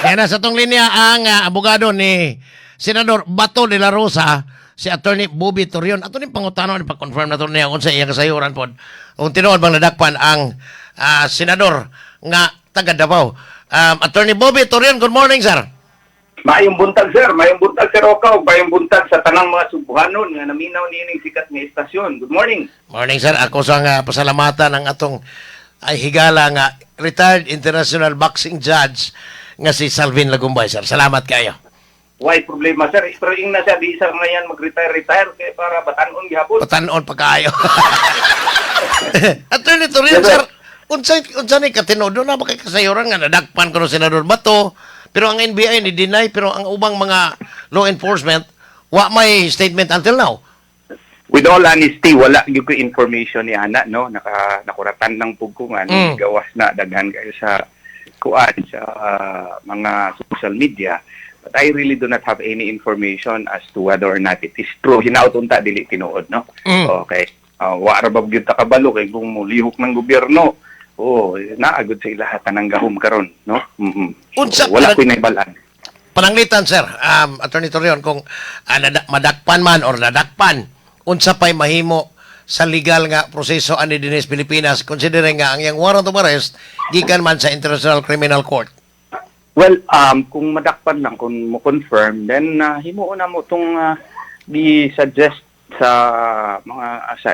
Kaya na sa atong linya ang abogado ni Senador Bato de la Rosa, si Attorney Bobby Torion. Ato ning pangutana, ni pa-confirm na to niya kung sa iyang kasayuran pod. Kung tinuod bang nadakpan ang senador nga taga Davao. Attorney Bobby Torion, good morning, sir. Maayong buntag, sir, maayong buntag, Sir Okaw, maayong buntag sa tanang mga Sugbuhanon nga naminaw niining sikat nga istasyon. Good morning. Morning, sir. Ako sa nga pasalamatan ang atong ay higala nga retired international boxing judge nga si Salvin Lagumbay, sir. Salamat kayo. Why problema, sir? Pero ing na siya di isa ngayon mag-retire-retire kay para batanon gihapon. Patanon pa kayo. Attorney Torion, Yes, sir. sir, unsa ni katinuod na ba kay kasayuran nga nadakpan kuno Senador Bato, pero ang NBI ni deny, pero ang ubang mga law enforcement wa may statement until now? With all honesty, wala gyud ko information ni ana, no. Nakuratan lang pug ko nga gawas na daghan kayo sa kuan sa mga social media. But I really do not have any information as to whether or not it is true. Hinaut unta dili tinuod, no. Okay. Wa ra ba gyud ta kabalo kay kung molihok ng gobyerno, oh, naagod sa ilaha tanang gahom karon, no? Unsa So, wala ko'y naibal-an. Pananglitan, sir, Attorney Torion, kung madakpan man or nadakpan, unsa pa'y mahimo sa legal nga proseso ani dinhi sa Pilipinas, considering nga ang iyang warrant of arrest gikan man sa International Criminal Court? Well, kung madakpan lang, kung mo confirm, then himuon na mo itong di-suggest sa mga sa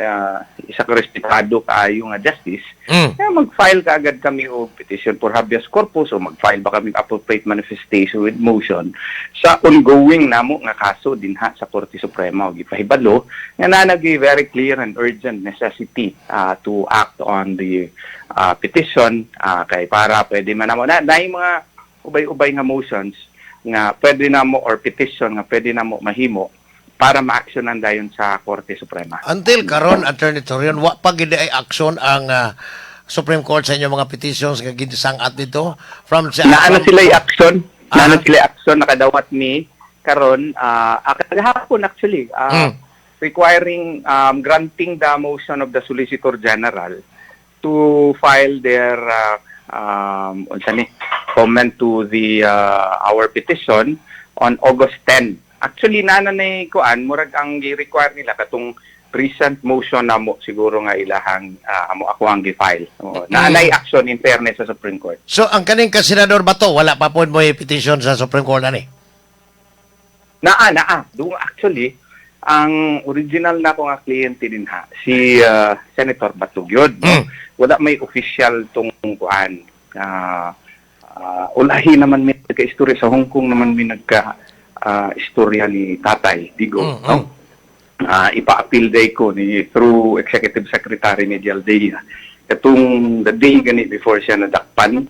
isa ka respetado kaayo nga justice, kaya mag-file kaagad kami og petition for habeas corpus o mag-file ba kami appropriate manifestation with motion sa ongoing namo nga kaso dinha sa Korte Suprema og ipahibalo nga naa na'y very clear and urgent necessity to act on the petition kay para pwede man namo na mga ubay-ubay nga motions nga pwede namo or petition nga pwede namo mahimo para ma-actionan dayon sa Korte Suprema. Until karon, Attorney Torion, wa pa gid ay action ang Supreme Court sa inyong mga petitions nga gisangat dito from sa Naa na sila action, naa na sila action, nakadawat ni karon kagahapon actually, requiring granting the motion of the Solicitor General to file their unsa ni comment to the our petition on August 10. Actually naa na ni kuan, murag ang gi-require nila katong recent motion namo siguro nga ilahang amo ako ang gi-file. Oo, naa nay action in fairness sa Supreme Court. So ang kaning ka Senador Bato, wala pa po mo petition sa Supreme Court ani? Naa, naa. Doon actually, ang original na ko nga kliyente din ha, si Senator Bato gyud, no? Wala may official tong kuan. Ulahi naman may nagka-istorya sa Hong Kong naman may nagka istorya ni Tatay Digo, no? Ipa-appeal day ko ni through Executive Secretary ni Aldea. Katong the day gani before siya nadakpan.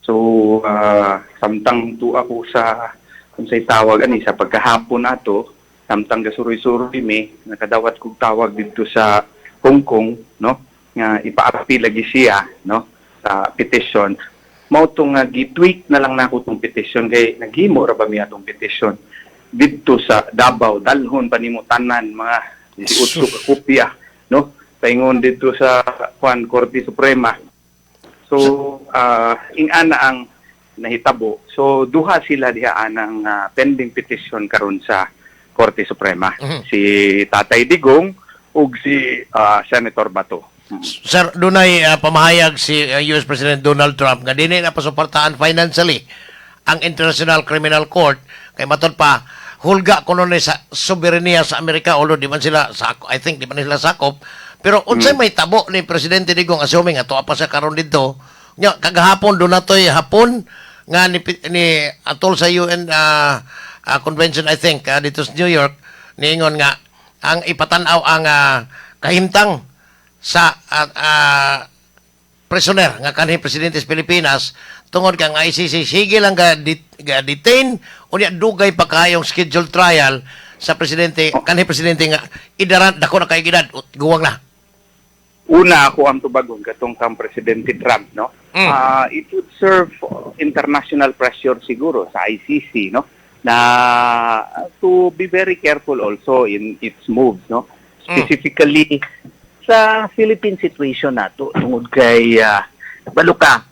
So, samtang tuwa ko sa kung sa'y tawag ani sa pagkahapon nato, samtang gasuroy-suroy mi, nakadawat kog tawag didto sa Hong Kong, no? Nga ipa-appeal lagi siya, no? Sa petition. Mao to nga gi-tweak na lang nako tong petition kay naghimo ra ba mi atong petition didto sa Davao, dalhon pa nimo tanan mga 18 ka kopya, no? Paingon didto sa kuan Korte Suprema. So, ing-ana ang nahitabo. So, duha sila diha anang pending petition karon sa Korte Suprema. Si Tatay Digong ug si Senator Bato. Sir, dunay pamahayag si US President Donald Trump nga dili na pasuportahan financially ang International Criminal Court kay matud pa hulga kuno ni sa soberenya sa Amerika, although di man sila sakop, I think di man sila sakop, pero unsay may tabo ni Presidente Digong assuming ato pa sa karon didto nya? Kagahapon do natoy hapon nga ni atol sa UN convention, I think, dito sa New York, niingon nga ang ipatan-aw ang kahimtang sa prisoner nga kanhi presidente sa Pilipinas tungod kang ICC sige lang ga detain unya dugay pa kayong scheduled trial sa presidente, kanhi presidente nga idaran dako na kay edad, guwang na. Una ako ang tubagon katong kang Presidente Trump, no? It would serve international pressure siguro sa ICC, no? Na to be very careful also in its moves, no? Specifically sa Philippine situation nato tungod kay balo ka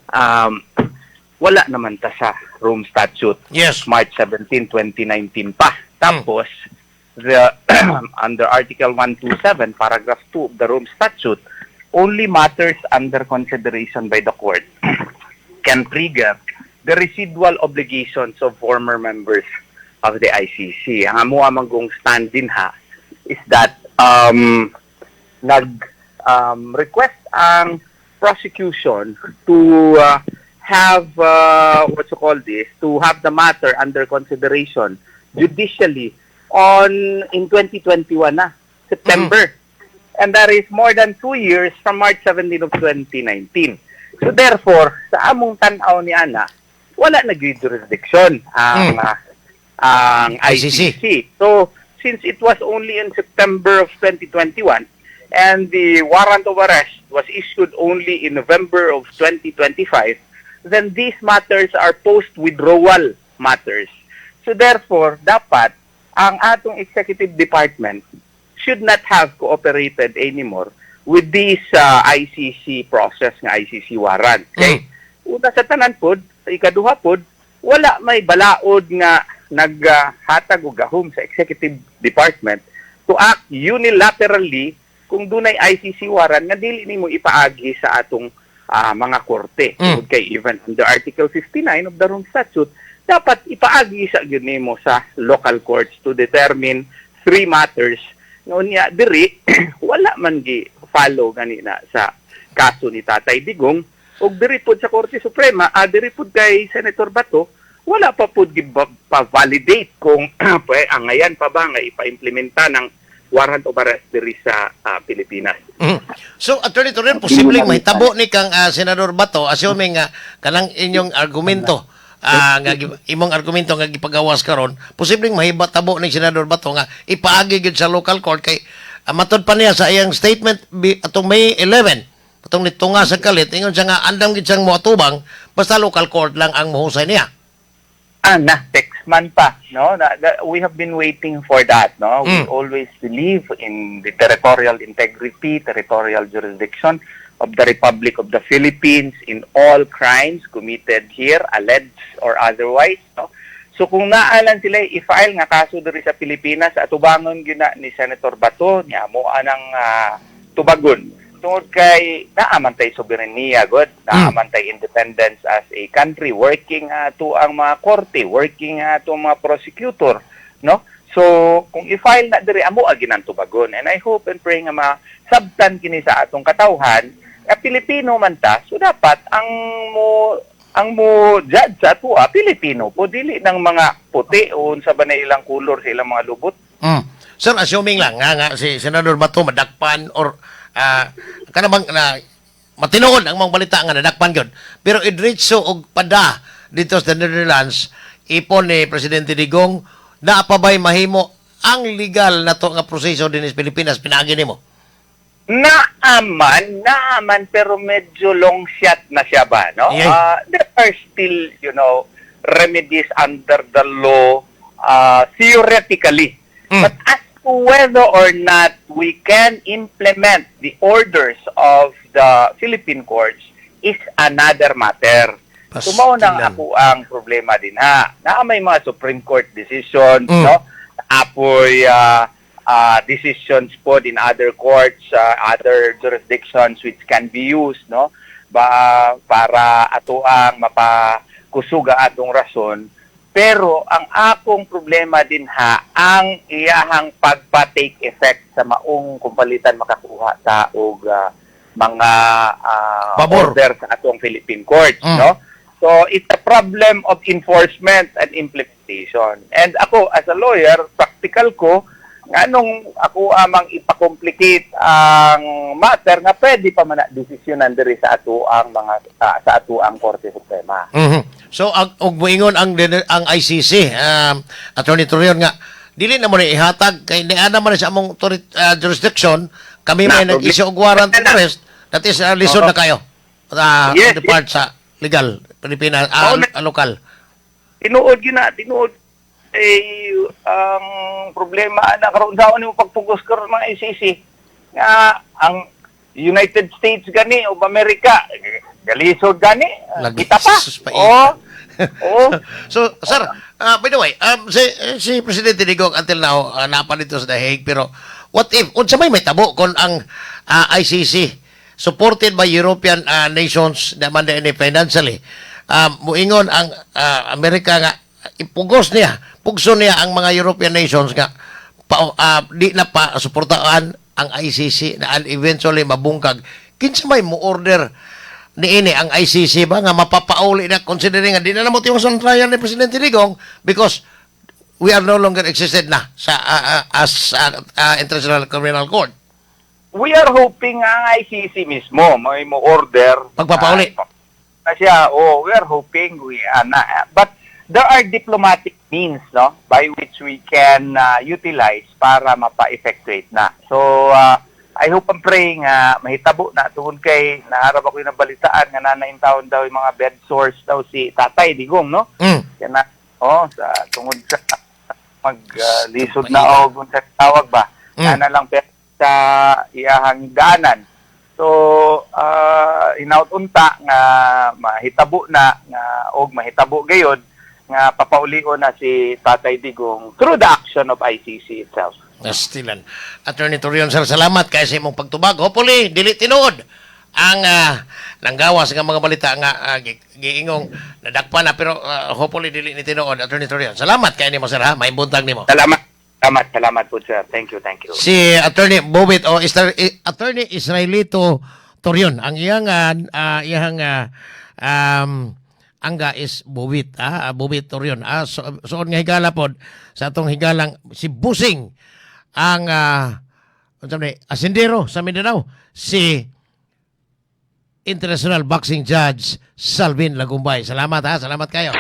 Wala naman ta sa Rome Statute. March 17, 2019 pa. Tapos, under Article 127, paragraph 2 of the Rome Statute, only matters under consideration by the court can trigger the residual obligations of former members of the ICC. Ang amo amang stand din ha is that nag request ang prosecution to have what you call this, to have the matter under consideration judicially on in 2021 na September, and that is more than 2 years from March 17 of 2019. So therefore, sa among tan-aw ni ana, wala na jurisdiction ang ang ICC. ICC. So since it was only in September of 2021 and the warrant of arrest was issued only in November of 2025, then these matters are post-withdrawal matters. So therefore, dapat ang atong executive department should not have cooperated anymore with this ICC process nga ICC warrant. Okay? Una sa tanan pod, ikaduha pod, wala may balaod nga naghatag og gahom sa executive department to act unilaterally kung dunay ICC warrant nga dili nimo ipaagi sa atong mga korte. Tungod kay even under Article 59 of the Rome Statute, dapat ipaagi sa gyud nimo sa local courts to determine three matters nga unya diri wala man gi follow gani na sa kaso ni Tatay Digong ug diri pod sa Korte Suprema, diri pod kay Senator Bato, wala pa pod gi pa-validate kung pwe, angayan pa ba nga ipa-implementa ng warrant of arrest diri sa Pilipinas. So, Attorney Torreon, posibleng mahitabo ni kang Senador Bato, assuming nga kanang inyong argumento, nga imong argumento nga gipagawas karon, posibleng mahitabo ni Senador Bato nga ipaagi gyud sa local court kay matod pa niya sa iyang statement atong May 11, atong nitunga sa kalit, ingon siya nga andam gyud siyang moatubang basta local court lang ang mohusay niya. Na, text man pa, no? We have been waiting for that, no? We always believe in the territorial integrity, territorial jurisdiction of the Republic of the Philippines in all crimes committed here, alleged or otherwise, no? So kung naalan sila i-file nga kaso diri sa Pilipinas, atubangon gyud na ni Senator Bato, niya mo anang tubagon. Tungod kay naa man tay soberenya god, naa man tay independence as a country, working to ang mga korte, working to ang mga prosecutor, no? So kung i-file na diri, amo agi nang tubagon, and I hope and pray nga masabtan kini sa atong katawhan nga Pilipino man ta, so dapat ang mo judge sa atoa Pilipino po, dili ng mga puti o unsa ba na ilang kulor sa ilang mga lubot. Sir, assuming lang nga si Senador Bato madakpan or kana bang na matinuod ang mga balita nga nadakpan gyud. Pero idritso og pada dito sa Netherlands ipon ni Presidente Digong, naa pa bay mahimo ang legal na to nga proseso din sa Pilipinas pinaagi nimo? Naaman, naaman, pero medyo long shot na siya ba, no? There are still remedies under the law theoretically. But as to whether or not we can implement the orders of the Philippine courts is another matter. So mao nang Pastilan. Ako ang problema din ha. Naa may mga Supreme Court decisions, no? Apoy decisions po in other courts, other jurisdictions which can be used, no? Ba para ato ang mapakusuga atong rason. Pero ang akong problema din ha, ang iyahang pagpa-take effect sa maong kumpalitan makakuha ta og mga Pabor. Order sa atong Philippine courts, no? So it's a problem of enforcement and implementation. And ako as a lawyer, practical ko nganong ako amang ipa-complicate ang matter nga pwede pa man na desisyonan diri sa ato ang Korte Suprema. So ang og moingon ang ICC, Attorney Torreon, nga dili na mo ni ihatag kay niana man sa among jurisdiction, kami may Na, nag-issue og warrant of Na. arrest, that is lisod na kayo on the part sa legal Pilipinas, Oo, lokal. Tinuod gyud na, tinuod eh ang problema na karon sa nimo pagpugos karon mga ICC nga ang United States gani o Amerika. Galisod gani. Lagi, Kita pa. sus, paita. Oo. Oo. So, sir, by the way, si Presidente Digong until now, napa dito sa The Hague, pero what if, unsa may tabo kung ang ICC, supported by European nations naman din financially, muingon ang Amerika nga, ipugos niya, pugso niya ang mga European nations nga, pa, di na pa suportaan ang ICC na and eventually mabungkag. Kinsa may mo order niini ang ICC ba nga mapapauli na, considering nga di na namo tiwason trial ni Presidente Digong because we are no longer existed na sa as International Criminal Court? We are hoping ang ICC mismo may mo order Pagpapauli. Na siya. Oh, we are hoping we ana, but there are diplomatic means, no, by which we can utilize para mapa-effectuate na. So I hope and pray nga mahitabo na tungod kay naharap ako yung nabalitaan nga nanain taon daw yung mga bed sores daw si Tatay Digong, no? Kaya na, oh, sa tungod sa mag lisod na og unsa tawag ba na lang pero sa iyahang daanan. So hinaut unta nga mahitabo na nga og mahitabo gayod nga papaulion na si Tatay Digong through the action of ICC itself. Astilan. Attorney Torion, sir, salamat kay sa imong pagtubag. Hopefully, dili tinuod ang nanggawas nga mga balita nga giingong nadakpan na, pero hopefully dili ni tinuod, Attorney Torion. Salamat kay nimo, sir, ha. May buntag nimo. Salamat, salamat, salamat po, sir. Thank you, thank you. Si Attorney Bobit o Attorney Israelito Torion. Ang iyang angga is Bobit, ah, Bobit Torion. Ah, so, suod nga higala pod sa atong higalang si Busing ang unsa man ni, asindero sa Mindanao, si International Boxing Judge Salvin Lagumbay. Salamat ha, salamat kayo.